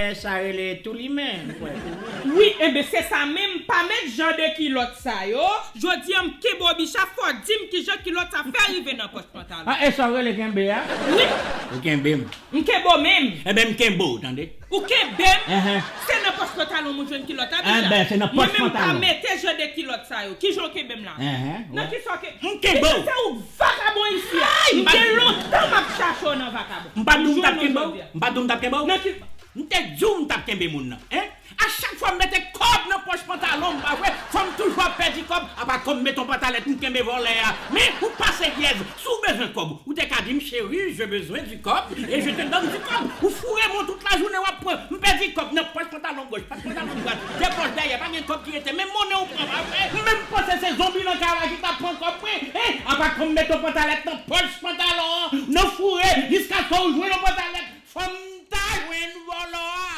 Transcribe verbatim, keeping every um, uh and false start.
E sa rele toulimen, m kwè. Wi, enben se sa menm, pa met jan de kilòt sa yo. Jodi a m kenbe w Bicha, fò w di m kijan kilòt sa fè rive nan pòch pantalon. Ah, e sa w rele kenbe a? Wi, Ou kenbe m. M kenbe w menm. Enben m kenbe w, tande. Ou kenbe m? Enhen. Se nan pòch pantalon mwen jwenn kilòt a Bicha. Enben, se nan pòch Mwen menm pa pantalon. Mete jan de kilòt sa yo. Kijan w kenbe m la? Enhen, Nan wè. kisa w kenbe? M kenbe w. Se ou vagabon isi a. Ay, M m pa- gen lontan m ap chache w nan vagabon. M pa t di w m t ap Jwenn ou kenbe w. jodi a. M pa t di w m t ap kenbe w. Nan ki M te di w m t ap kenbe moun nan. Hein? A chak fwa m mete kòb nan pòch pantalon m, pa vre, fò m toujou ap pèdi kòb. Apa kòm m mete yon pantalèt m kenbe vòlè a. Men ou pa seryèz. Si w bezwen kòb, ou te ka di m, chérie, j'ai besoin du kòb, et je te donne du kòb. Ou foure mwen tout lajounen w ap pran. M pèdi kòb nan pòch pantalon gòch, pòch pantalon dwat, de pòch dèyè, pa gen kòb ki rete. Men monnen w pran, pa vre? M menm panse se zonbi nan kay la ki t ap pran kòb mwen. Hein? Apa kòm m mete yon pantalèt nan pòch pantalon an, nan foure, jiskaske w jwenn